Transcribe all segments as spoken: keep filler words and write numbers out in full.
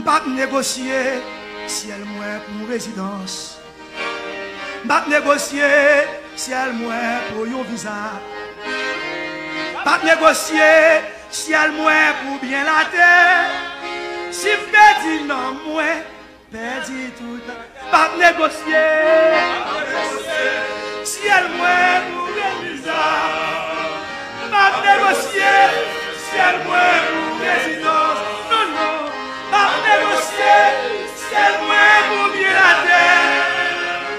P ap negosye syèl mwen pou rezidans. M p ap negosye syèl mwen pou yon viza. M p ap negosye syèl mwen pou byen latè. Si m pèdi nanm mwen, pèdi tout. M p ap negosye syèl mwen pou yon viza. M p ap negosye syèl mwen pou rezidans. Non, non. M p ap negosye syèl mwen pou byen latè.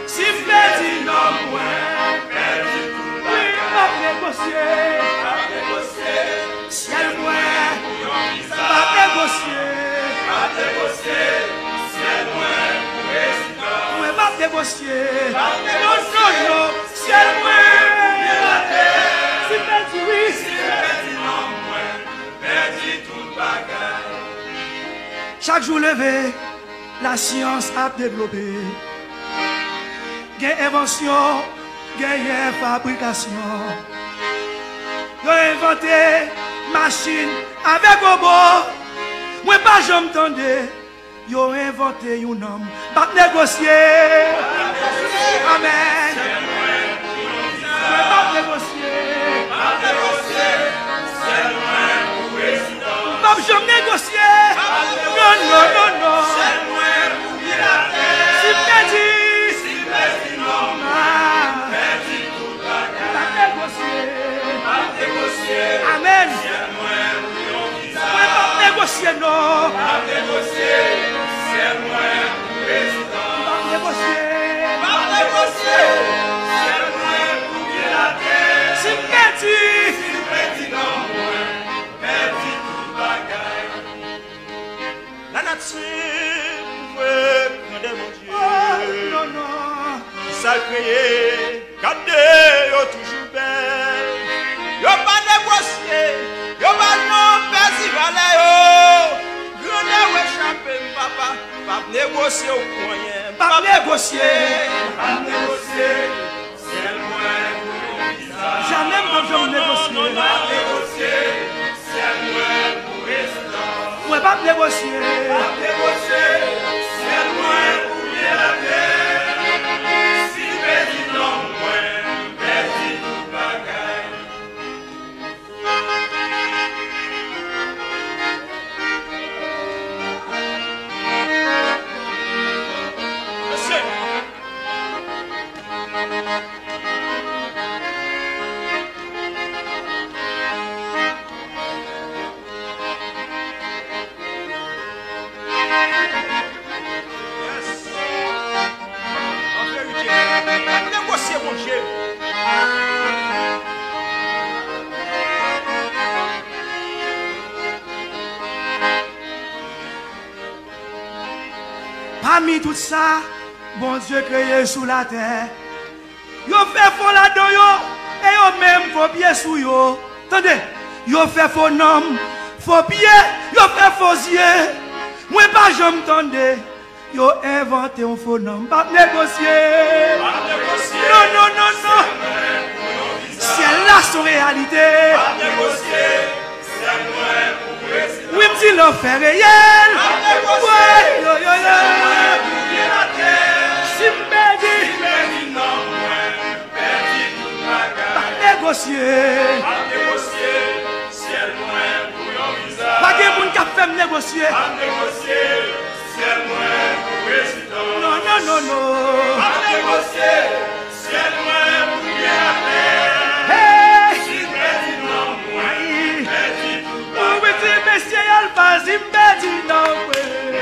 Si m pèdi nanm mwen, pèdi tout bagay. Wi, m p ap negosye. M p ap negosye syèl mwen. M p ap negosye. M p ap negosye syèl mwen pou rezidans. Mwen p ap negosye. Non, non, non. Syèl mwen. Si m pèdi, wi. Si m pèdi nanm mwen, pèdi tout bagay. Chak jou leve, lasyans ap devlope. Gen envansyon, genyen fabrikasyon. Yo envante machin avèk wobo. Mwen pa janm tande yo envante yon nonm. M p ap negosye. Amèn. Mwen p ap negosye. M p ap janm negosye. Non, non, non, non. Si m pèdi, ah, m p ap negosye. Amèn. Mwen p ap negosye, non. M p ap negosye. M p ap negosye. M p ap negosye. Si m pèdi, si m pèdi nanm mwen, pèdi tout bagay. Lanati pouvwe grandè Bondye. Oh, non, non. Ki sa l kreye. Gade yo toujou bèl. Yo pa negosye. Yo pa janm pèdi valè yo. Grandè w echape m, papa. M p ap negosye w pou anyen. M p ap negosye. M p ap negosye. Syèl mwen pou yon viza. Jamè m p ap janm negosye. Non, non, non, non. M p ap negosye. Syèl mwen pou rezidans. Mwen p ap negosye. M p ap negosye. Syèl mwen pou byen latè. Si m pèdi nanm mwen, m pèdi tout bagay. Mesye. Yes. An verite, pa negosye Bondye. Pami tout sa Bondye kreye sou latè, yo fè fo ladan yo, e yo menm fo pye sou yo. Tande, yo fè fo nanm, fo pye, yo fè fo zye. Mwen pa janm tande yo envante yon fo nanm. M p ap negosye. M p ap negosye. Non, non, non, non. Syèl la se yon reyalite. M p ap negosye. Wi, m di lanfè reyèl. Wi, yo, yo, yo. Si m pèdi, m p ap negosye. Pa gen moun k ap fè m negosye. Non, non, non, non. Hey! Ou di mesye Alfa, si m pèdi nanm mwen.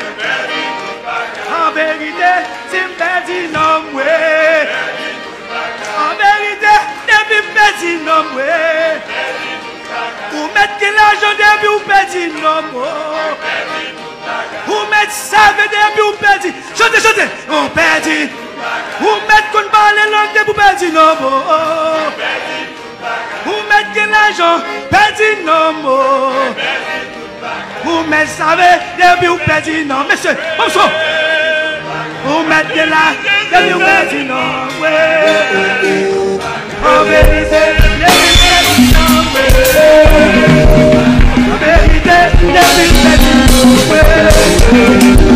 An verite, si m pèdi nanm mwen. An verite, depi m pèdi nanm mwen. Ou mèt gen lajan depi w pèdi nanm mwen. Ou mèt save depi w pèdi. Chante, chante. Ou pèdi. Ou mèt konn pale lang depi w pèdi nanm. Ou mèt gen lajan, pèdi nanm. Ou mèt save depi w pèdi nanm. Mesye, bon son. Ou mèt gen la, depi w pèdi nanm. An verite, depi w pèdi nanm. An verite, depi w pèdi nanm.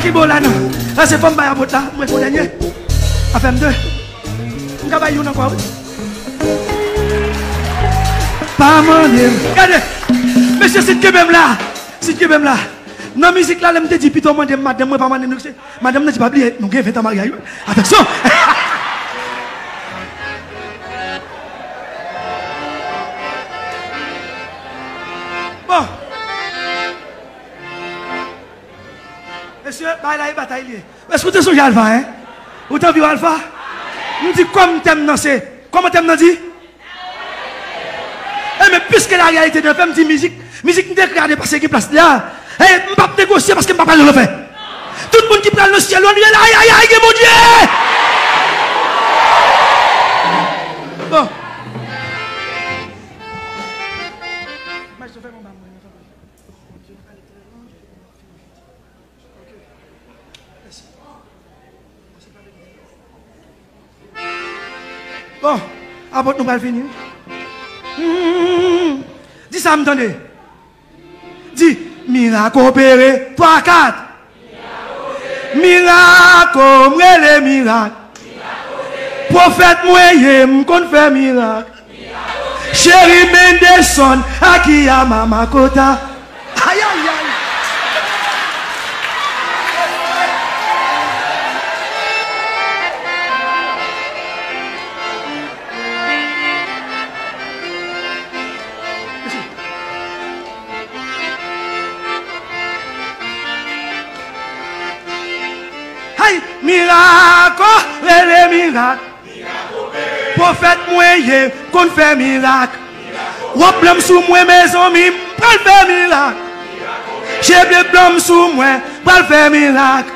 Ki bo la non? Sa se fò m bay apot la, mwen fò dènye. Afè m de. M ka bay youn ankò, wi. Pa mande m. Gade. Mesye, si t kenbe m la. Si t kenbe m la. Nan mizik la, lè m te di pito mande m madanm, mwen pa mande m, se madanm nan di pa bliye, nou gen ven tan maryaj, wi. Atansyon. Bon. Mesye, bay la e batay li ye. Èske w te sonje Alfa, en? Ou te anvi wè Alfa? M di kòm tèm nan se, kòman tèm nan di? E men, piske la réalité de fè, m di mizik, mizik m te ekri a depase gen plas li a. E m p ap negosye paske m pa pral nan lanfè. Tout moun ki pral nan syèl yo, ann rele ayayay, gen Bondye! Bon. Bon, apot nou pral fini. Hmm, di sa m tande. Di, mirak opere, twa, kat. Mirak, o, m rele mirak. Pwofèt mwen ye, m konn fè mirak. Cheri Mendeson, Akiya Mama Kota. Ayayay. Hey, mirak, o, rele mirak. Pwofèt mwen ye, konn fè mirak. W ap blanm sou mwen, mezanmi, m pral fè mirak. Je ble blanm sou mwen, pral fè mirak.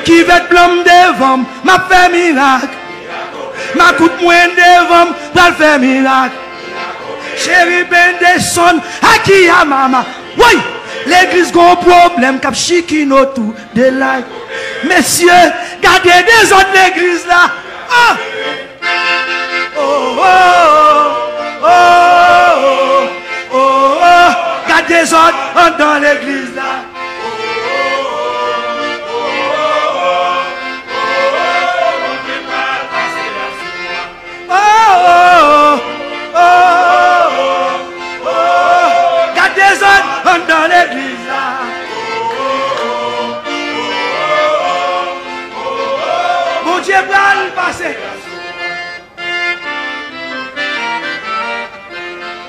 Kivèt blanm devan m, m ap fè mirak. Makout mwen devan m, pral fè mirak. Cheri Bendeson, Akiya Mama. Woy! Legliz gon pwoblèm k ap chikine otou de lay. Mesye, gade dezòd legliz la. Ah! Oh, oh, oh, oh, oh, oh. Gad dezòd anndan legliz la. Oh, oh, oh, oh, oh, oh. Gad dezòd anndan legliz la. Bondye pral pase.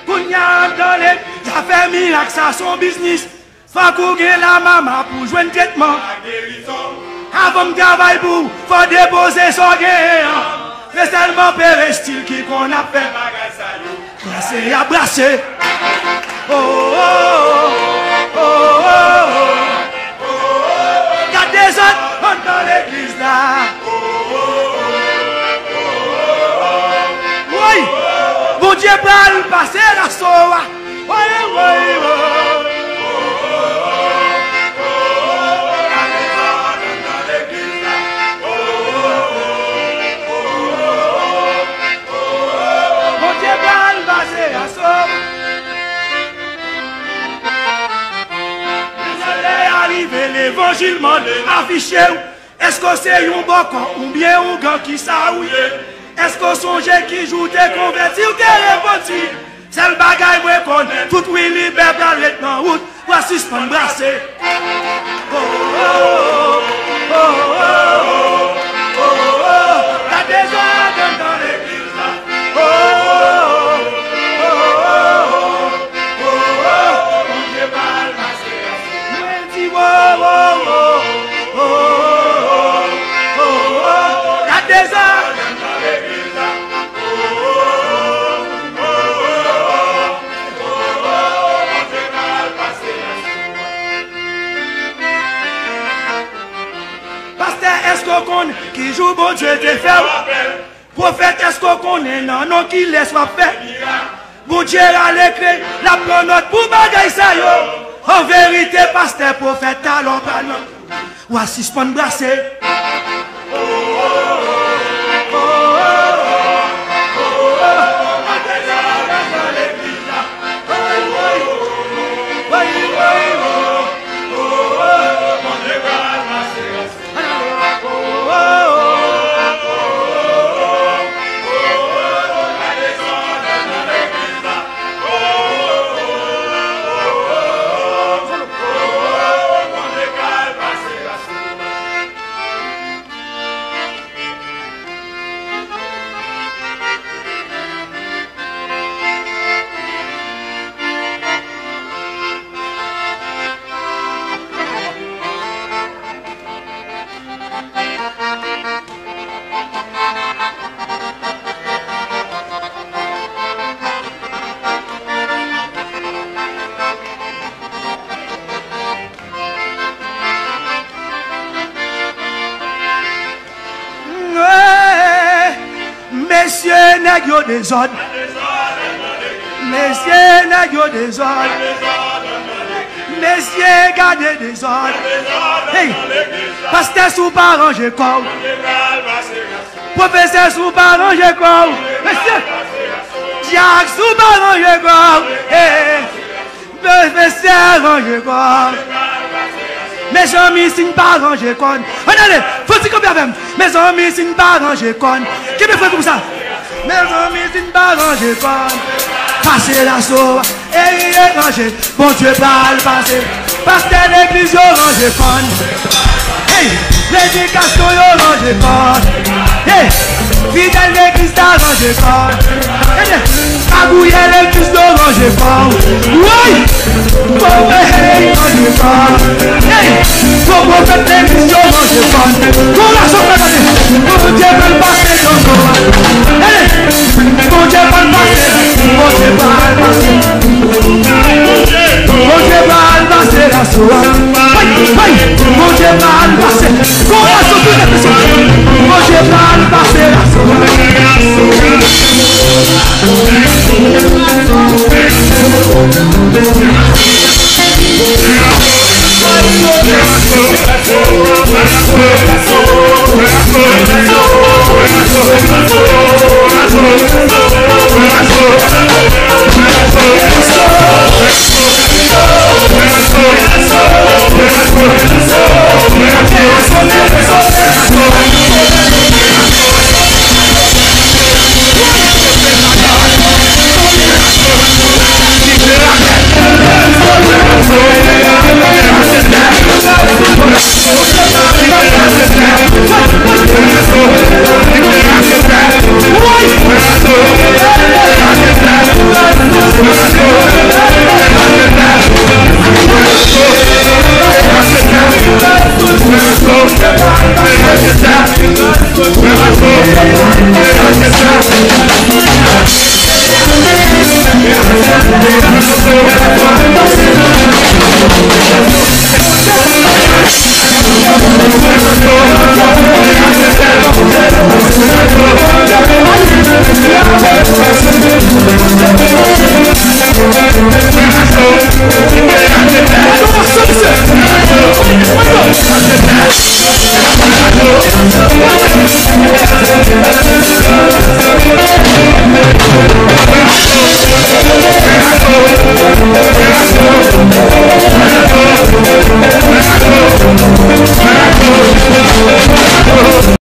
Kounye a, anndan legliz, zafè mirak sa se yon biznis. Fòk ou gen lamama pou jwenn tretman. Avan m travay pou ou, fò depoze sa w genyen an. Se sèlman perestil ki konn ap fè bagay sa yo. Brase y ap brase. Oh, oh, oh, oh, oh, oh. Gad dezòd anndan legliz la. Woy! Bondye pral pase raso a. Woy, woy, woy. Bondye pral pase raso. Lè a rive, levanjil mande afiche w. Èske w se yon bòkò oubyen ougan, kisa ou ye? Èske w sonje ki jou w te konvèti, w te repanti? Sèl bagay mwen konnen, tout wi libè pral ret nan wout. W a sispann brase. Oh, oh, oh, oh, oh, oh, oh, oh. Gad dezòd anndan legliz la. Oh, oh, oh, oh, oh, oh, oh, oh. Bondye pral pase. Mwen di, oh, oh, oh, oh, oh, oh, oh, oh. Gad dezòd anndan legliz la. Oh, oh, oh, oh, oh, oh, oh, oh, oh. Bondye pral pase. Pastè, èske w konn ki jou Bondye te fè w? Pwofèt, èske w konnen nan non kilès w ap fè? Bondye rale kle, l ap pran nòt pou bagay sa yo. An verite, pastè, pwofèt, talè w pral nan. W a sispann brase. Dezòd. Mesye, nèg yo dezòd. Mesye, gade dezòd. Hey, pastè, si w pa ranje kò w. Pwofesè, si w pa ranje kò w. Mesye, dyak, si w pa ranje kò w. Hey, pwofesè, ranje kò w. Mezanmi, si n pa ranje kò n. Ann ale, fò ti kanpe avè m. Mezanmi, si n pa ranje kò n. Kenbe frè konsa. Mezanmi, si n pa ranje kò n. Pase laso, ey, ey, ranje. Bondye pral pase. Pastè legliz yo ranje kò n. Ey, predikasyon yo ranje kò n. Ey, fidèl legliz la ranje kò n. Ey, magouyè legliz yo ranje kò n. Woy! Pwofèt, ey, ranje kò n. Ey, gwo pwofèt legliz yo ranje kò n. Gwo gason, gade. Bondye pral pase nan kò n. Ey, Bondye pral pase. Bondye pral pase.